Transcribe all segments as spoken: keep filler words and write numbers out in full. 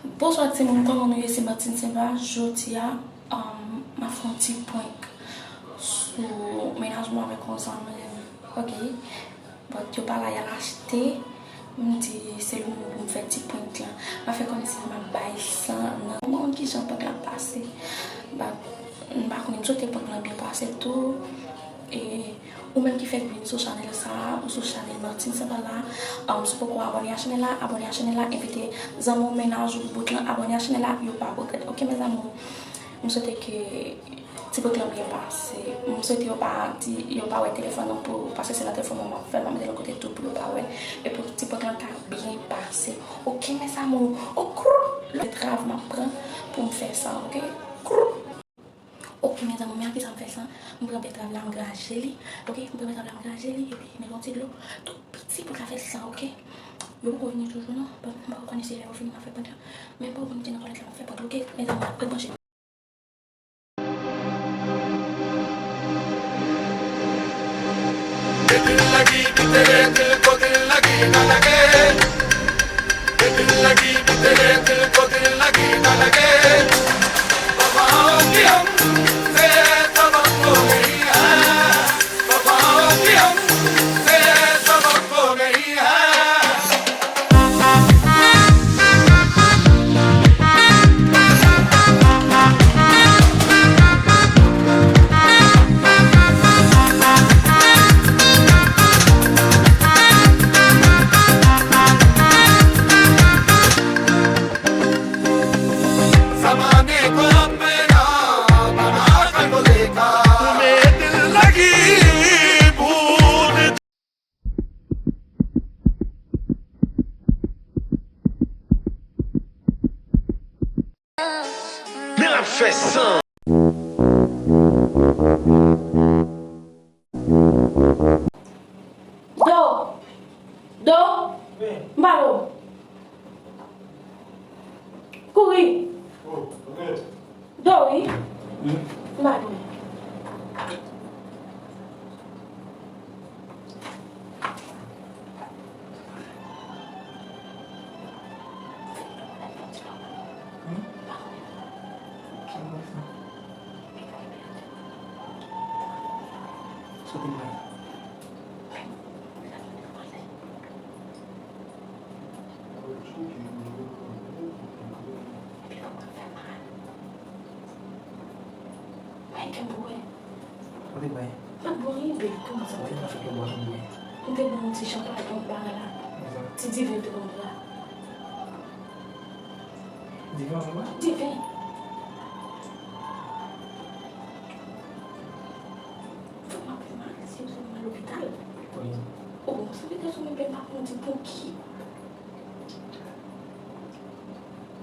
Bonswa timoun, kòman nou ye? Se Martine Sympa. Jodi a, um, m ap fè yon ti prank sou mennaj mwen avèk yon zanmi l. Ok. But yo pa la, y al achte. M di se le moman pou m fè ti prank lan. M ap fè kòmsi m ap bay san nan. M pa konn kijan prank lan ap pase. But m pa konnen, m swete prank lan byen pase tou. E ou menm ki fèk vin sou chanèl sa a, ou sou chanèl Martine Sympa la, um, si w poko abòne a chanèl la, abòne a chanèl la, envite zanmi w, mennaj ou, bout lan, abòne a chanèl la, yo pa regrèt. Ok, mes amours? M swete ke ti prank lan byen pase. M swete yo pa di, yo pa wè telefòn nan pou, paske se nan telefòn mwen m ap fè l, m ap mete l yon kote tou pou yo pa wè. E pou ti prank lan ka byen pase. Ok, mes amours? Okrou! Lè trav m ap pran pou m fè sa, ok? Krou! Ok, mes amours, men a kisa m fè sa? M pran betrav la, m graje li. Ok, m pran betrav la, m graje li, epi m mete yon ti dlo tou piti pou l ka fè san, ok? Yo poko vini toujou non, but m poko konnen si lè yo vini m ap fè prank lan. Men m poko konnen ki nan twalèt la m ap fè prank, ok? Mes amours, ret branche. Men l ap fè san. Do! Do! M ba do! Kouri! Do wi. M ba do. Mwen te bwè. Ou te bwè? M pa t bwè anyen, babe. Kòman sa? Ou te nan fèt yo bwè konbyen? M te bwè yon ti chanpay, yon bagay la. Ti diven te konn la. Diven ou bwè? Diven. Fòk m ap fè mal, si yo fè m al lopital. Wi. O, bon, sa vle di sou mwen, babe, m pa konn di pou ki.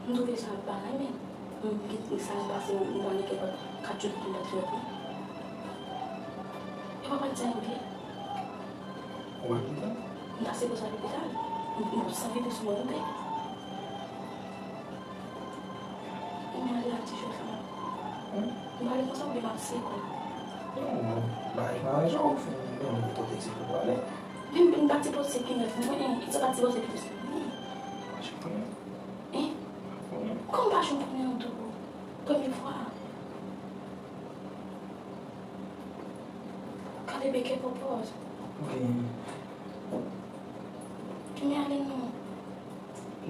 M twouve sa bagay, men m gen sa k pase, m pale kèk kat jou pou m pa t fè anyen. E papa di sa vre. Ou al lopital? M ta sipoze al lopital. M, m santi te sou mwen, men ale a ti jwèt la. M pale konsa oubyen m ap seye kò m? Non, non. Bagay pa raje w, fin, men ou kote se pou w ale. Men m, m pa sipoze gen nèf mwen, e sa pa sipoze gen nèf mwen. Kòman w pa janm konnen an tou? Premye fwa. Gade bebe kè pòpòz. Ok. Men ale non.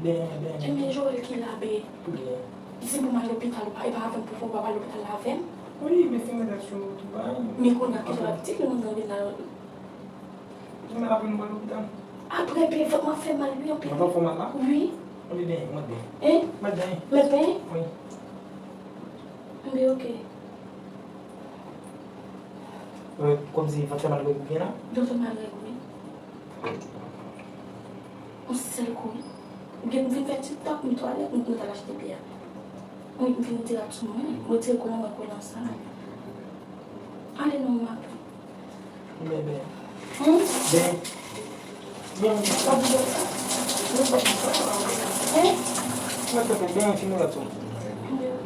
Ben, ben. Ebyen Joel ki la, be. Ok. Di pou m al lopital, ou pa, e pa avè m pou fè, ou pa al lopital avè m? Wi, men se mwen k ap sou wout ou pa. Men kounye a, ki sa w ap di, nou nan vil la? Jounen apre nou pral lopital. Apre, be, vant mwen fè mal, wi, anpil. Vant ou fè mal la? Wi. Anben, ben, mwen ben. Hein? Mwen ben. Mwen ben? Wi. Anben, ok. Wi, kòmsi vant fè mal règ ou byen la? Vant fè mal règ, wi. Yon sèl kou, wi. M gen, m vin fè TikTok, m twalèt, m, m t al achte biyè. Wi, m vin retire rad sou mwen, m retire kolan mwen, kolan sa. Ale non, m ap. Bebe. Hmm? Ben. Ben, pa di sa. Hein? Mwen te fè ben, fini la tou. Ben, ok.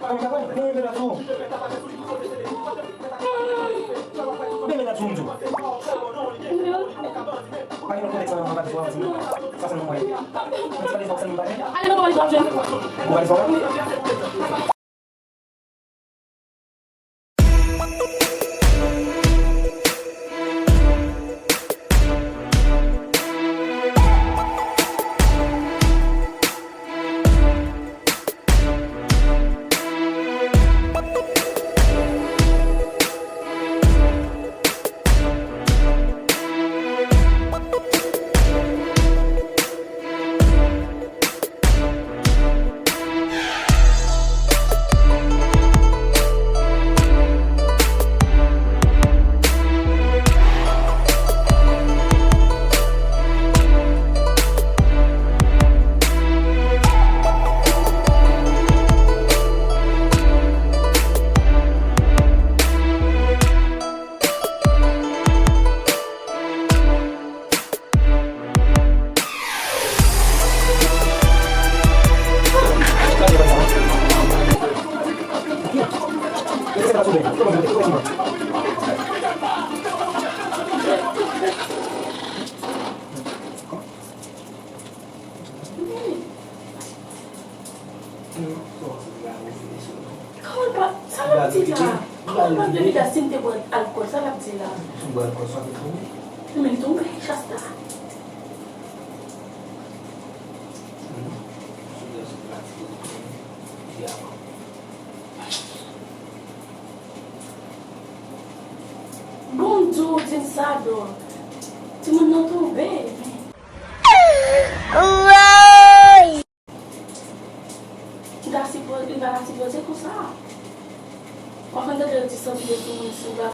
Ann, kapab gen yon mennaj ou. Gen mennaj ou, m di w. Pa gen lòt kote k sa nan pati sou a, sa sèlman mwen. Mwen ti pale fò, sèlman mwen. Ale nan pale fò, jwenn. Ou pale fò? Kòman l pa, sa l ap di la? Kòman l pa vle vide si m te bwè alkòl, sa l ap di la? Ou bwè alkòl, sa te tonbe? Men li tonbe, Shasta. Bon, m di w, di m sa, Dòk. Timoun nan tonbe. Woy! Li pa sipo-, li pa ta sipoze konsa. W ap tande l di sòti de sou moun sou la.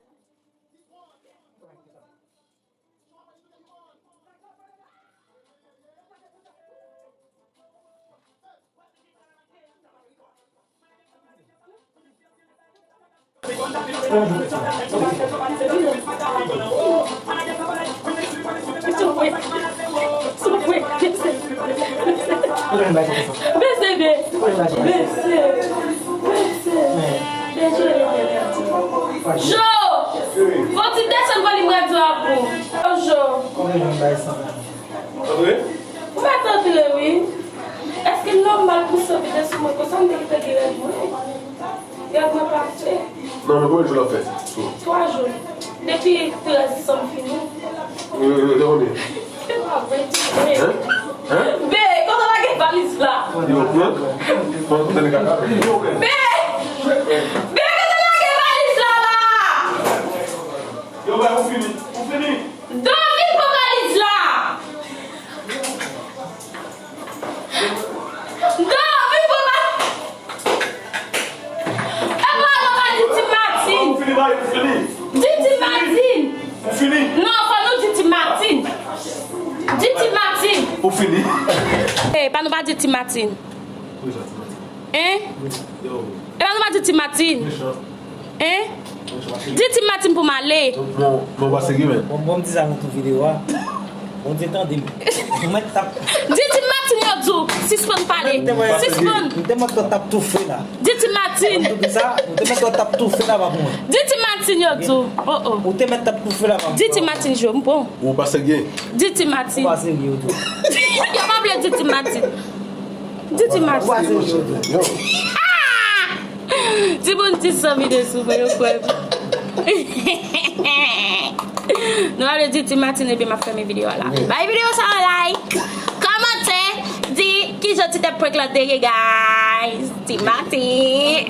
Bese, bese, bese, bese. Jo! Fò ti desann volim radyo a pou. Jo! Antre? Ou mèt antre, wi. Èske l nòmal pou w sanble sou mwen konsa, m te kite gen règ mwen? Règ mwen pase. Non, men konbyen jou l ap fè? Twa jou. Depi trèz san m fini. Yo, yo, te konbyen? Se pa vre, ti be. Hein? Hein? Be, kote w lage valiz la? Yo, hein? Bon, kote l kaka? Be! Be, kote w lage valiz la, la? Yo, bay, ou fini. Ou fini. Dòk, vin pran valiz la! Dòk, vin pran va-, e pa nou pa di Ti Matin. Ou fini, bay, ou fini. Di Ti Matin. Ou fini. Non, fò nou di Ti Matin. Di Ti Matin. Ou fini. E pa nou pa di Ti Matin. Hein? Epa nou pa di Ti Matin? Hein? Di Ti Matin pou m ale. Bon, bon, pa serye, men. Bon, bon, m di sa nan tout videyo a. Bondye tande m. Ou mèt tap. Di Ti Matin, yo di w, sispann pale. Sispann. M te mèt tap toufe la. Di Ti Matin. Ou te mèt tap toufe la, pa pou mwen. Di Ti Matin, yo di w. Oh, oh. Ou te mèt tap toufe la, pa pou mwen. Di Ti Matin, Jo, m bon. Ou pa serye. Di Ti Matin. Ou pa serye, yo di w. Yo pa vle di Ti Matin. Di Ti Matin. Ou pa serye, yo di w. Ah! Timoun, ti san videyo sou mwen, yo kwè m. Nou ale di Ti Matin, epi m ap fèmen videyo a la. Bay videyo sa yon like, kòmante, di kijan ti tèt prank la te ye, guys. Ti Matin.